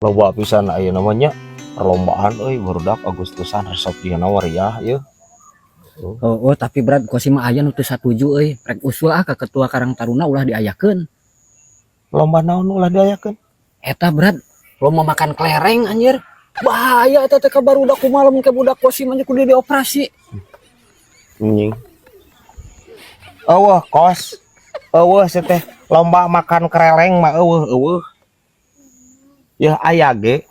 Loba pisan ayeuna mah nya perlombaan euy, barudak Agustusan resep dina wariah ieu. Oh, tapi Brad, Kosim mah aya nu teu satuju euy. Rek usul ah ka ketua Karang Taruna ulah diayakeun. Lomba naon ulah diayakeun? Eta, Brad, lomba makan kelereng anjir. Bahaya eta teh ka barudak, kumaha lamun ke budak Kosim anjir kudu dioperasi. Anjing. Eueuh kos. Eueuh sia teh lomba makan kereleng mah eueuh eueuh. Ya aya ge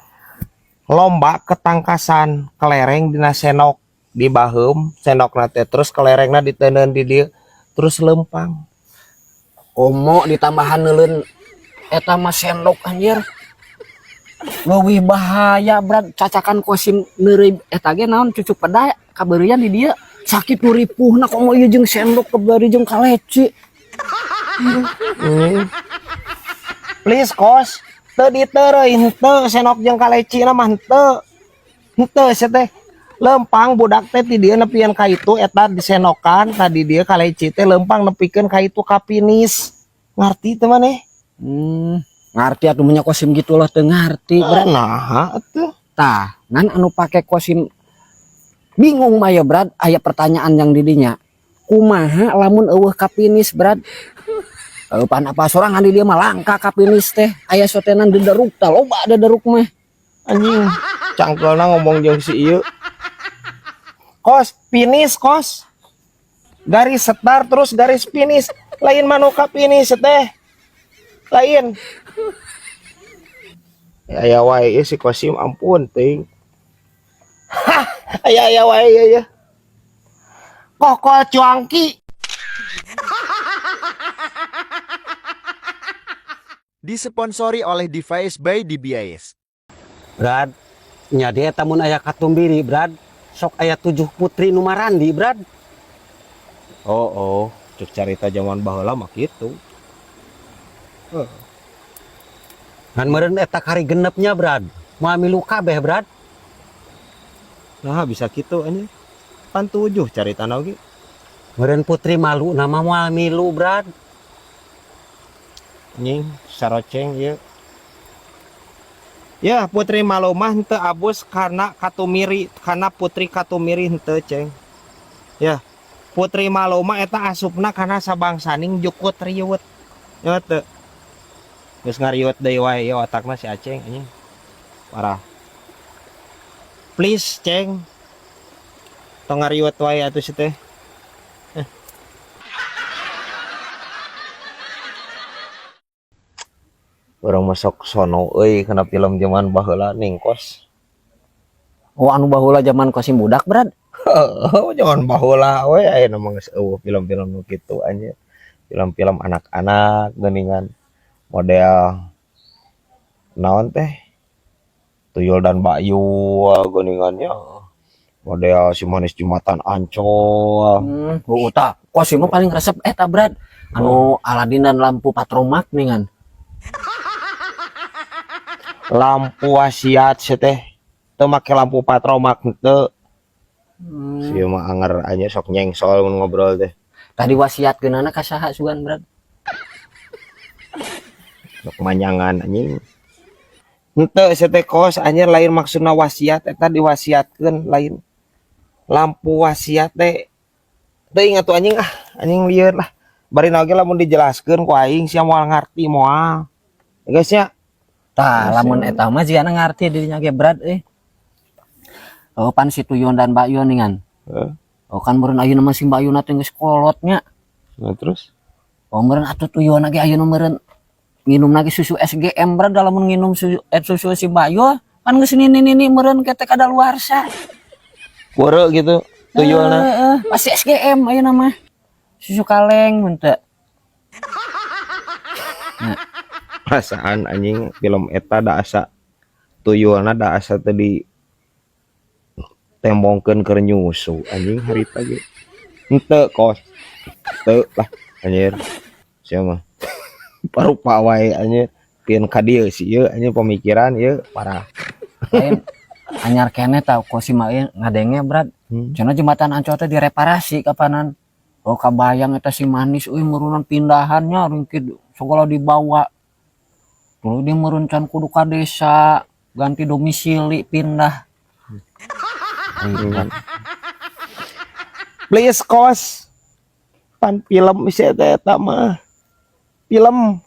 lomba ketangkasan kelereng dina sendok, dibaheum sendokna teh, terus kelerengna diteundeun di dieu terus lempang. Komo ditambahan neuleun eta mah sendok anjir. Leuwih bahaya, Brad, cacakan Kosim neureuy eta ge naon cucuk peda kabeureuyan di dieu. Sakit nu ripuhna, komo ieu jeung sendok kebari jeung kaleci. Please kos, teu diteureuy henteu sendok jeung kalecina mah henteu. Henteu sia teh. Lempang budak teh ti dieu nepian ka itu eta disenokan tadi dieu kaleci teh lempang nepikeun ka itu ka finish. Ngarti teu maneh? Ngarti atuh nya Kosim gitu loh teu ngarti, Brad. Nah, atuh. Tah, ngan anu pake Kosim bingung mah ya, Brad, aya pertanyaan yang didinya. Kumaha lamun eueuh ka finish, Brad? Pan apa sorangan di dieu mah langka ka finish teh. Aya sotenan dederuk tah, loba dederuk mah. Anjing, cangkelna ngomong jeung si ieu. Kos, finish kos. Garis start terus garis finish. Lain manuka finish teh. Lain. Aya wae ieu si Kosim, ampun teuing. Hah, aya aya wae ieu ya. Kokol cuangki. Disponsori oleh Device by DBIS. Brad, nya dia tamun aya katumbiri, Brad. Sok aya 7 putri nu marandi, Brad. Oh, cek carita zaman baheula mah kitu. Ngan meureun eta kari genepnya, Brad. Moal milu kabeh, Brad. Nah, bisa kitu anjing. Pan 7 caritana oge. Meureun putri malu nama moal milu, Brad. Anjing, saroceng ieu. Ya, putri malu mah henteu abus karena katumiri, karena putri katumiri henteu, Ceng. Ya, putri malu mah eta asupna karena sabangsaning jukut riwet. Ya teu. Geus ngariwet deui wae ieu otakna si Aceng anjing. Parah. Please, Ceng. Tong ngariwet wae atuh si teh. Urang masuk sono euy kana film zaman baheula ning kos. Oh, anu baheula zaman Kosim budak, Brad. Heeh, zaman baheula we ayeuna mah geus eueuh film-film nu kitu anjir. Film-film anak-anak geuningan model naon teh? Tuyul dan Bayu geuningannya. Model si Manis Jumatan Ancol. Heueuh tah. Kosim mah paling resep eta, Brad. Anu Aladin dan lampu patromak ningan. Lampu wasiat sia teh. Teu make lampu patromak henteu. Sia mah anger anya sok nyengsol mun ngobrol teh. Tadi wasiatkeunana ka saha sugan, Brad? Sok manyangan anjing. Henteu sia teh kos anjir, lain maksudna wasiat eta diwasiatkeun lain. Lampu wasiat teh teu ingat tuh anjing, ah anjing lieur lah. Bari oge lamun dijelaskeun ku aing sia moal ngarti moal. Ya guys nya. Tah, Terus lamun ya. eta mah jigana ngarti dirinya ge, Brad euy. Oh, pan si Tuyul dan Mbak Yun ningan. Heeh. Oh, kan meureun ayeuna mah si Mbak Yun teh geus kolot nya. Nah, terus? Oh, meureun atuh Tuyul ge ayeuna meureun nginum lagi susu SGM, Brad, lamun nginum susu si Mbak Yun pan geus nini-nini meureun ke teh kadaluarsa. Kure gitu tuyulna. Heeh, pasti SGM ayeuna mah. Susu kaleng mun teu. Nah. Perasaan anjing film eta da asa tuyulna da asa teh di tembongkeun keur nyusu anjing harita ge. Henteu kos. Teu lah anjir. Sia mah. Parupa wae anjir. Pieun ka dieu si ieu anjing pemikiran ieu parah. Lain anyar keneh tah Kosim mah ieu ngadenge, Brad. Cenah jembatan Ancol teh direparasi kapanan. Oh, kabayang eta si Manis euy meurunan pindahannya ringkid segala dibawa. Dulu dia meureun can kudu ka desa. Ganti domisili pindah. Please kos. Pan film isi eta eta mah. Film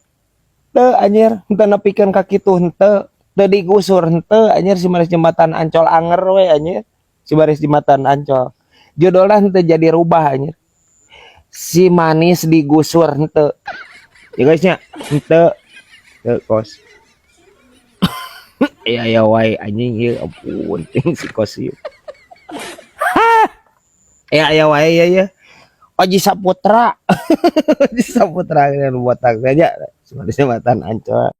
teu anjir, henteu nepikeun ka kitu henteu. Teu digusur henteu anjir si maris jembatan Ancol anger we anjir. Si baris jembatan Ancol. Judulna henteu jadi rubah anjir. Si manis digusur henteu. Ya guys nya, henteu. Teu kos. Iya ya wae anjing ieu ampun ting si kos ieu. Ya ya wae ya ya. Oji Saputra. Oji Saputra dengan botak saja. Si manis jembatan Ancol.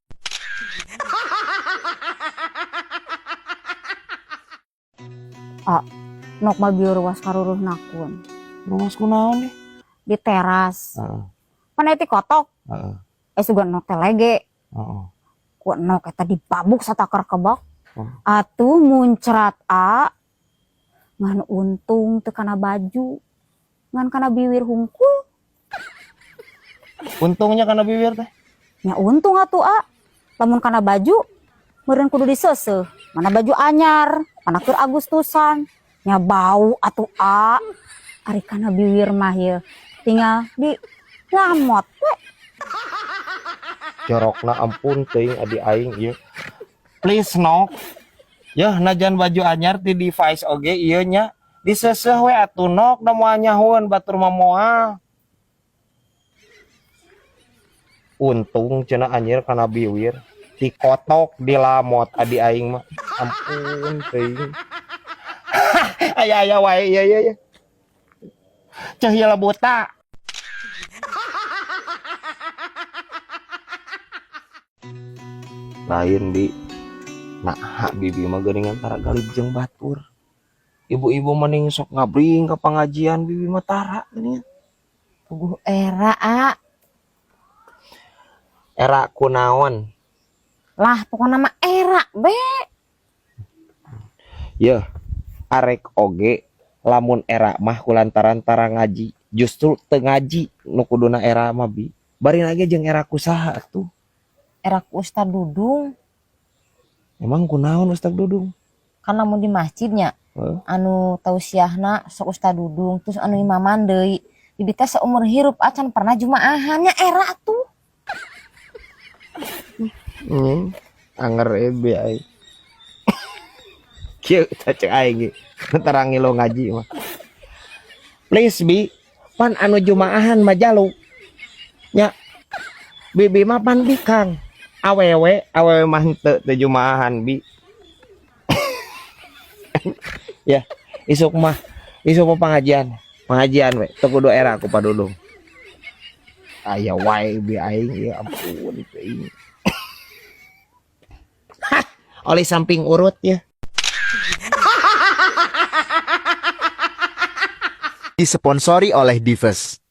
Nok mah bieu ruas karuruh nakun. Ruas kunaon nih? Di teras. Heeh. Pan eta kotok. Heeh. Sugan nok teh lege. Heeh. Ku nok eta dibabuk satakar kebak. Oh. Atuh muncrat a. Ngan untung teu kana baju. Ngan kana biwir hungkul. Untungnya kana biwir teh. Nya untung atuh a. Lamun kana baju meureun kudu diseuseuh. Mana baju anyar, mana keur Agustusan. Nya bau atuh a. Ari kana biwir mah ieu tinggal di lamot we. Jorokna ampun teuing adi aing ieu. Please nok. Yeuh najan baju anyar ti device oge ieu nya diseuseuh we atuh nok da moal nyahoeun batur mah moal. Untung cenah anjir kana biwir dikotok dilamot adi aing mah. Ampun teuing. Aya aya wae ieu ieu ieu. Ceuh ieu buta. Lain di nah bibi mah geuningan tara galib jeung batur. Ibu-ibu mending sok ngabring ke pengajian bibi mah tara geuningan. Puguh era a. Era kunaon? Lah pokona mah era be. Yeuh, arek oge lamun era mah kulantaran tara ngaji. Justru teu ngaji nu kuduna era mah bi. Bari lagi jeung era kusaha atuh? Era ku Ustad Dudung. Emang kunaon Ustad Dudung? Kan lamun di masjidnya. Heeh. Anu tausiahna sok Ustad Dudung terus anu imaman deui. Bibi teh seumur hirup acan pernah jumaahannya era atuh. Anger ebe aing. Kieu tah cek aing ge. Terang lo ngaji mah. Please bi, pan anu jumaahan mah jalu. Nya. Bibi mah pan bikang. Awewe, awewe mah henteu teu jumaahan bi. Ya, isuk mah isuk mah pengajian. Pengajian we, teu kudu era ku Padudung. Aya wae bi aing ya ampun teuing. Hah, oleh samping urut ya. Disponsori oleh Dives.